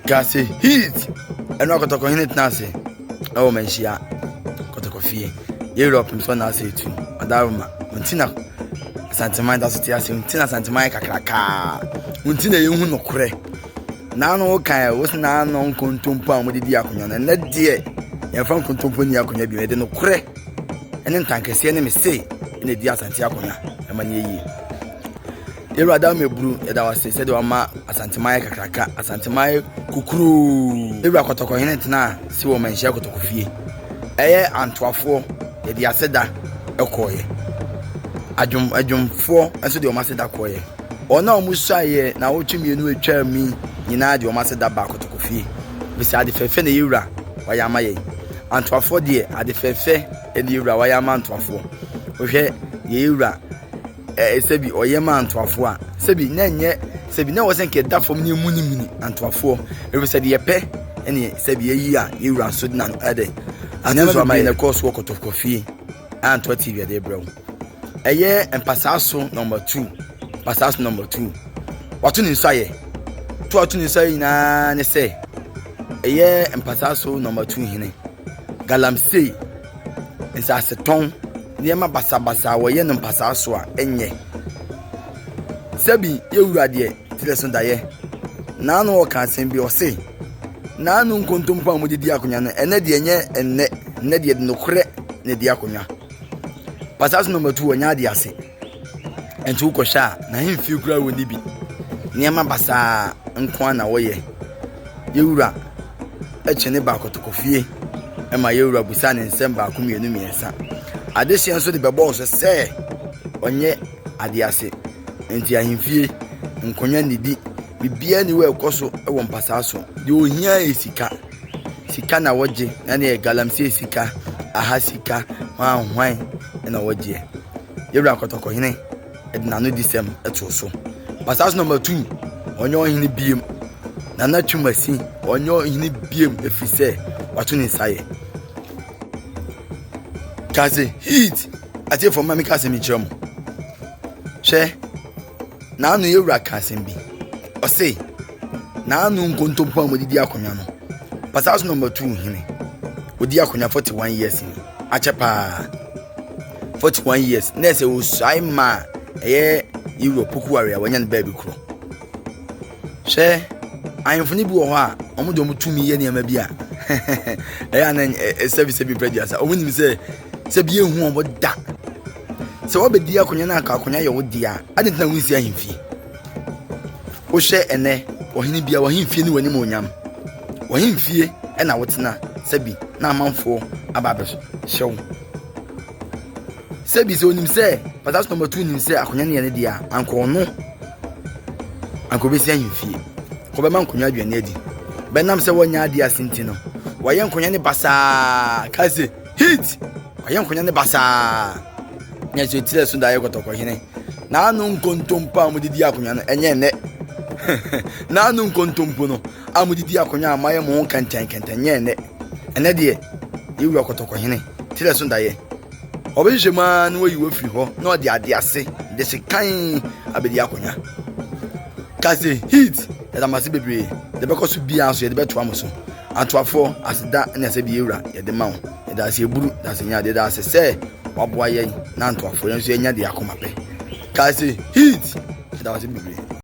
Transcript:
Kase heat ɛno akɔtɔkɔhene tena ase ɛwɔ manhyia kɔtɔkɔ fie yɛwura ɔpem so na ase etu ɔdaroma nti na asanteman da so te ase nti na asanteman yɛ kakrakaa nti na yɛhu nokorɛ naano wokan ɛ wosi naano nkontompo a wɔde di akonnwa no ɛnɛ deɛ yɛmfa nkontompo nni akonnwa bio yɛde nokorɛ ɛne ntankɛseɛ ne mese ɛna ɛdi asante akonnwa ɛma no yɛ yie. Yɛwura da meburu yɛda wo ase sɛdeɛ wama Asanteman ayɛ kakraka, Asanteman ayɛ kukuruu. Yɛwura Kɔtɔkɔhene tenaa se wɔ Manhyia Kɔtɔkɔ fie. Ɛyɛ Antoafoɔ yɛde aseda kɔɔeɛ. Adwom adwomfoɔ nso de wɔn aseda kɔɔeɛ. Wɔn a wɔsuaeɛ naawɔtwe mmienu atwaa mu yi nyinaa de wɔn aseda baa Kɔtɔkɔ fie. Ɛfiri ade fɛfɛ na yɛwura wayɛ ama yɛn. Antoafoɔ deɛ ade fɛfɛ na yɛwura wayɛ ama Antoafoɔ. Wohwɛ deɛ yɛwura ɛɛ sɛbi ɔyɛ ma antoafoɔ a sɛbi na ɛnyɛ sɛbi na ɛwɔ sɛ nka ɛda fam ne emunimuni antoafoɔ efisɛ deɛ yɛpɛ ɛne sɛbi yɛyi a yɛwura nso de na ɛdɛ ato so ama yɛ na ɛkɔɔ so wɔ kɔtɔkɔ fie a antoa tv ɛde brɛ wo ɛyɛ mpasaa so nɔmba two mpasaa so nɔmba two wato ne nsa yɛ to ato ne nsa yɛ nyinaa ne sɛ ɛyɛ mpasaa so nɔmba two hene galamsey nsasetɔn, nneɛma basabasa a wɔyɛ no mpasaa so a, ɛnyɛ. Sɛbi yɛ wura deɛ tirɛ so dayɛ. Naano ɔka asɛm bi ɔse, naano nkontompo a wɔde di akonnwa no, ɛnɛ deɛ ɛnyɛ ɛnnɛ, ɛnnɛ deɛ de nokorɛ na ɛdi akonnwa. Pasaa so nɔmba tu wɔnyɛ adeɛ ase. Nti wokɔhwɛ a, n'ahemfie koraa wɔnni bi. Nneɛma basaa nko ara na wɔyɛ. Yɛwura kye ne ba kɔtɔkɔfie ma yɛwura bisa ne nsɛm baako mmienu mmiɛnsa. Adehyeɛ nso de bɛbɔɔ so sɛ ɔnyɛ ade ase. Nti ahemfie, nkonnwa nnidi, biribiara nni hɔ a ɛkɔ so wɔ mpasaa so. Deɛ ohia yɛ sika. Sika na wɔgye, na ne yɛ galamsey sika, aha sika, hwan hwan na wɔgyeɛ. Yɛwura kɔtɔkɔhene de n'anodisɛm too so. Mpasaa so nɔmba tu, ɔnyɛ ɔhene biem. Nana Twumasi, ɔnyɛ ɔhene biem ɛfiri sɛ wato ne nsa yɛ. Ka sɛ heat atiefoɔ ma meka asɛm nkyerɛ mo. Hwɛ, n'ano yɛwura ka asɛm bi. Ɔse, n'ano nkontompo a wɔde di akonnwa no, Mpasaa so nɔmba tu hene, ɔdi akonnwa 41 years ni. Akyɛ paa. 41 years na ɛsɛ osuae ma ɛyɛ Europe pokuware a wanya no baabi korɔ. Hwɛ, ahemfo no bi wɔ hɔ a wɔn de wɔn tumi yɛ nneɛma bi a ɛyɛ ana sɛbi sɛbi mpɛ duasa. Wɔn nim sɛ sɛbi ehu wɔn da. Sɛ wɔbɛdi akonnwa no anka akonnwa yɛ wo dea, adi ntina wonsi ahemfie. Wohwɛ ɛnɛ ɔhene bi a w'ahemfie ne w'anim onyam. W'ahemfie na wotena sɛbi na amanfoɔ aba abɛhyɛ wo. Sɛbi sɛ onim sɛ Pastor number two nim sɛ akonnwa no yɛ ne deɛ a, anka ɔno anka obɛsi ahemfie. Kɔbɛma nkonnwa aduane adi. Bɛnam sɛ wɔnyɛ adeɛ ase nti no, wɔayɛ nkonnwa ne basaa. Ka sɛ heat! Wɔayɛ nkonnwa ne basaa. Nanso etiri ɛso da yɛ kɔtɔkɔhene. N'ano nkontompo a wɔde di akonnwa no, ɛnyɛ nnɛ. N'ano nkontompo no a wɔde di akonnwa a moayɛ mo ho kɛntɛnkɛntɛn nyɛ nnɛ. Ɛnnɛ deɛ, yɛwura kɔtɔkɔhene tiri ɛso daeɛ. Ɔbɛhwehwɛ mu ara na wayi wo afiri hɔ na ɔde ade ase de sekan abɛdi akonnwa. Ka sɛ, Heat! Yɛda mo ase bebree. Deɛ ɛbɛkɔ so biara nso, yɛde bɛtoa mo so. Atoafoɔ, aseda ne asɛ bi yɛwura yɛde ma wo. Yɛda ase eburu, yɛda ase nya, yɛda ase sɛ waboa yɛn na ntoafoɔ yɛn nso yɛnya deɛ akoma pɛ. Ka sɛ, Heat! Yɛda wo ase bebree.